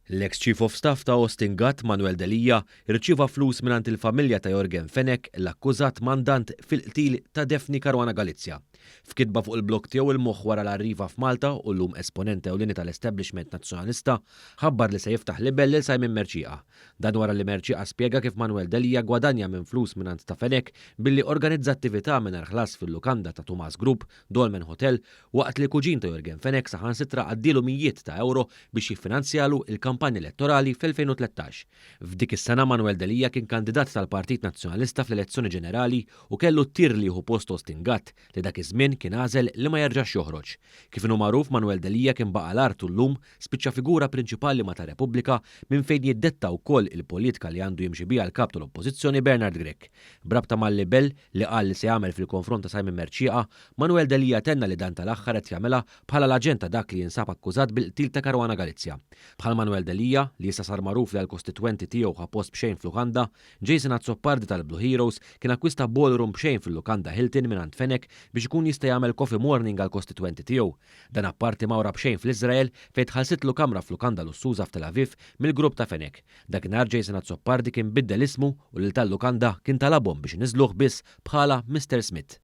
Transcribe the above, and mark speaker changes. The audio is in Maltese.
Speaker 1: L-eks Chief of Staff ta' Austin Gatt, Manuel Delia, irċieva flus mingħand il-familja ta' Yorgen Fenech, l-akkużat mandant fil-qtil ta' Daphne Caruana Galizia. F'kitba fuq il-blog tiegħu il-moħħ wara l-arriva f'Malta u llum esponent ewlieni tal-establishment nazzjonalista, ħabbar li se jiftaħ libell lil Simon Mercieca. Dan wara li Mercieca spjega kif Manuel Delia gwadanja minn flus mingħand ta' Fenech billi organizza attività mingħajr ħlas fil-lukanda ta' Tumas Group, Dolmen Hotel, waqt li kuġin ta' Yorgen Fenech saħansitra għaddielu mijiet ta' euro biex jiffinanzjalu il-kampanja elettorali fl-2013. F'dik is-sena Manuel Delia kien kandidat tal-Partit Nazzjonalista fl-elezzjoni ġenerali u kellu t-tir li jieħu post Austin Gatt li dak iż-żmien kien għażel li ma jerġax joħroġ. Kif inhu magħruf, Manuel Delia kien baqa' l-art u llum spiċċa figura prinċipali ma' ta' Repubblika minn fejn jiddetta wkoll il-politika li għandu jimxi biha l-kap tal-Oppożizzjoni Bernard Grech. B'rabta mal-libell li qal li se jagħmel fil-konfront ta' Simon Mercieca, Manuel Delia tenna li dan tal-aħħar qed jagħmilha bħala l-aġent ta' dak li jinsab akkużat bil-qtil ta' Caruana Galizia. Bħal Manuel Delia, li issa sar magħruf li għall-kostitwenti tiegħu ħa post b'xejn f'lukanda, Jason Azzopardi tal-Blue Heroes kien akkwista ballroom b'xejn fil-lukanda Hilton mingħand Fenech biex ikun jista' jagħmel coffee morning għall-kostitwenti tiegħu. Dan apparti mawra b'xejn fl-Iżrael fejn tħallsitlu kamra f'lukanda lussuża f'Tel Aviv mill-grupp ta' Fenech. Dakinhar Jason Azzopardi kien biddel ismu u lil tal-lukanda kien talabhom biex iniżżluh biss bħala Mister Smith.